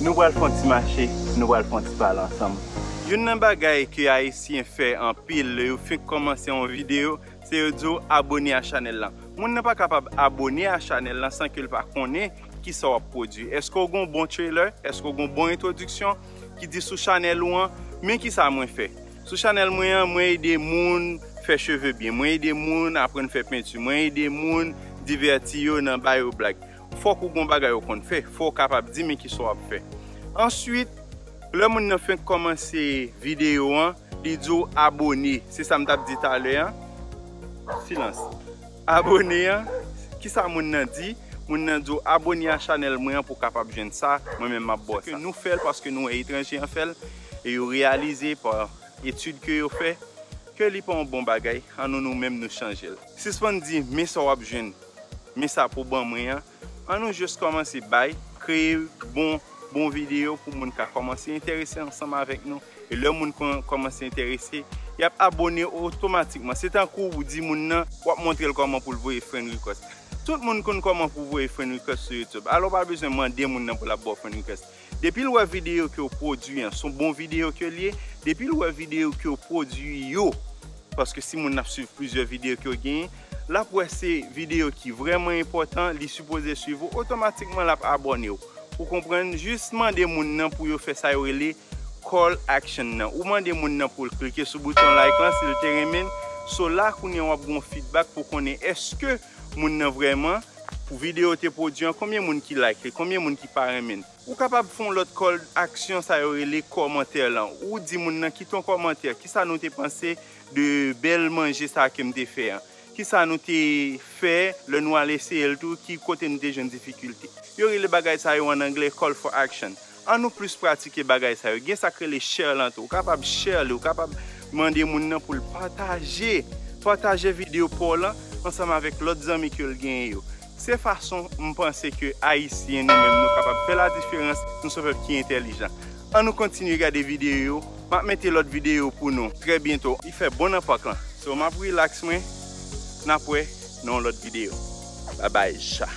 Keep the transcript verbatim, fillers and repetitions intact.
Nou pral fè yon ti mache, nou pral fè yon ti pale ansanm. Youn nan bagay ke Ayisyen fè anpil lè yo fenk kòmanse yon videyo, se yo di w abone a chanèl lan. Moun nan pa kapab abone a chanèl lan san ke l pa konnen kisa w ap pwodui. Èske w gen yon bon trailer? Èske w gen yon bon entwodiksyon ki di sou chanèl ou an, men kisa mwen fè? Sou chanèl mwen an, mwen ede moun fè cheve byen, mwen ede moun aprann fè penti, mwen ede moun divèti yo nan ba yo blag. Fòk ou gon bagay ou konn fè, fò w kapab di men kisa w ap fè. Answit, lè moun nan fenk kòmanse videyo an, li di w abone. Se sa m t ap di talè an. Silans. Abone an, kisa moun nan di? Moun nan di w abone a chanèl mwen an pou w kapab jwenn sa, mwen menm m ap ba w sa. Nou fè l paske nou wè etranje an fè l, e yo reyalize pa etid ke yo fè ke li pa yon bon bagay, annou nou menm nou chanje l. Sispann di men sa w ap jwenn, men sa pou ban mwen an. Annou jis kòmanse bay, kreye bon, bon videyo pou moun ka kòmanse enterese ansanm avèk nou. E lè moun kon- kòmanse enterese, y ap abone otomatikman. Se tankou ou di moun nan, w ap montre l kòman pou l voye friend request. Tout moun konn kòman pou voye friend request sou YouTube. Alò, w pa bezwen mande moun nan pou l ap ba w friend request. Depi l wè videyo ke w pwodui an, se yon bon videyo ke l ye, depi l wè videyo ke w pwodui yo, paske si moun nan ap swiv plizyè videyo ke w genyen, l ap wè se videyo ki vrèman enpòtan, li sipoze swiv ou, otomatikman l ap abòne w. Ou konprann? Jis mande moun nan pou yo fè sa yo rele call action nan. Ou mande moun nan pou l klike sou bouton like lan si l te renmen l. So la kounye a w ap gen yon feedback pou konnen èske moun nan vrèman, pou videyo w te pwodui an, konbyen moun ki like li, konbyen moun ki pa renmen l. Ou kapab fè yon lòt call action, sa yo rele kòmantè lan. Ou di moun nan kite yon kòmantè, kisa nou te panse de bèl manje sa ke m te fè an? Kisa nou te fè lè nou al eseye l tou, ki kote nou te jwenn difikilte? Yo rele bagay sa yo an anglè call for action. Annou plis pratike bagay sa yo. Gen sa k rele share lan tou. Ou kapab share li, ou kapab mande moun nan pou l pataje, pataje videyo pa w lan ansanm avèk lòt zanmi ke l genyen yo. Se fason m panse ke Ayisyen nou menm nou kapab fè ladiferans, nou se yon pèp ki entèlijan. Annou kontinye gade videyo yo, m ap mete lòt videyo pou nou trè byento. Li fè bon nan pak lan. So m ap relax mwen, n ap wè nan yon lòt videyo. Babay, cha.